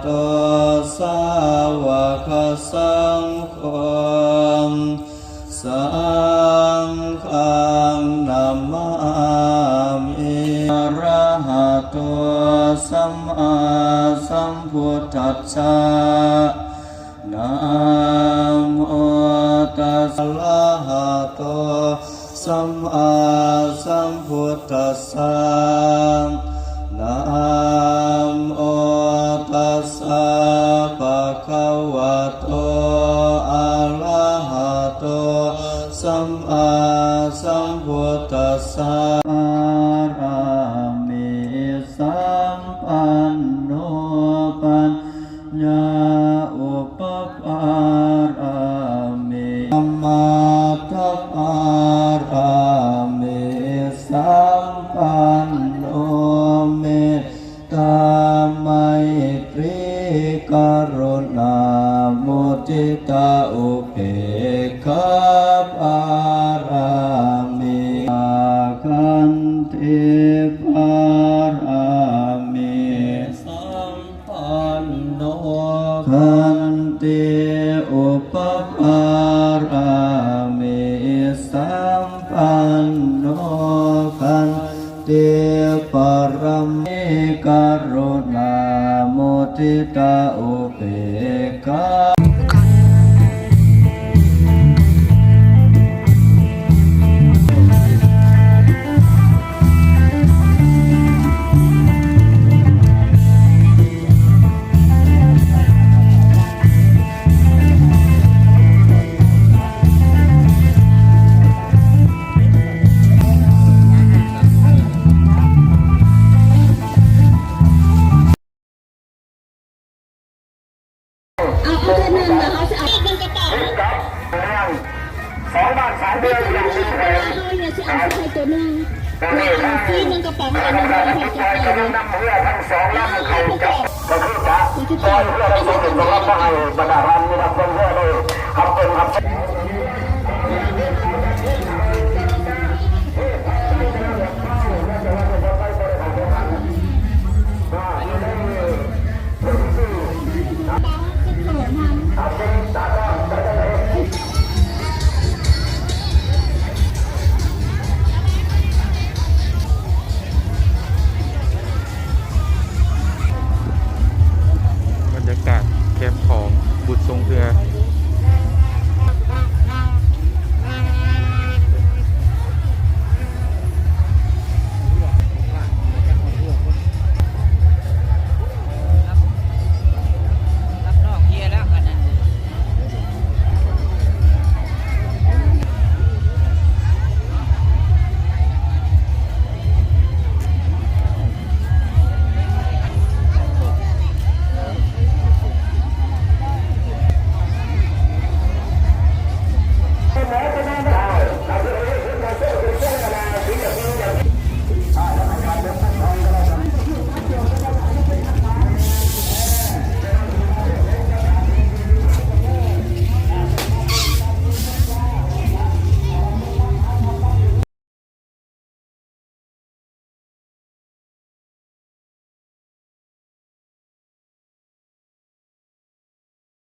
ໂຕ ສາວະກະສັງໂຄ ສັງຄັງນະມາມິ ອະລະຫະໂຕ ສຳມາສຳພຸດທັດສະ ນະໂມຕັດສະ ອະລະຫະໂຕ ສຳມາສຳພຸດທັດສະ ນະໂມຕັດສະ ພະຄະວະໂຕ ອະລະຫະໂຕ ສຳມາສຳພຸດທັດສະ ອາຣາມິ ສຳປັນໂນ ປັນ ຍາອຸປະປາລະມີ ສະມາທິປາລະມີ ສຳປັນໂນ ເມດຕາໄມຕຣີ ກະລຸນາ ມຸທິຕາ ອຸເບກຂາ ປາລະມີ ຂັນຕິປາລະມີ ສຳ ປັນໂນ ຂັນຕິອຸປະປາລະມີ ສຳປັນໂນ ຂັນຕິປາລະມີ ກະລຸນາ ມຸທິຕາ ອຸເບກຂາ ເອົາ ເອົາເທື່ອໜຶ່ງ ແລ້ວເຮົາຊິເອົາ ສອງບ້ານສາມເມືອງ ເຮົານີ້ຊິເອົາໃສ່ໂຕໜຶ່ງ ແລ້ວເອົາຟຣີໜຶ່ງກະປ໋ອງ ແລ້ວໜຶ່ງເຮືອໃຫ້ເຈົ້າໄປເລີຍ ກະຄືຈະປ່ອຍເຮືອທັງສອງເປັນສຳລັບບໍ່ໃຫ້ບັນດາທ່ານມີນັກເດີນເຮືອໄດ້ຮັບເບິ່ງຮັບ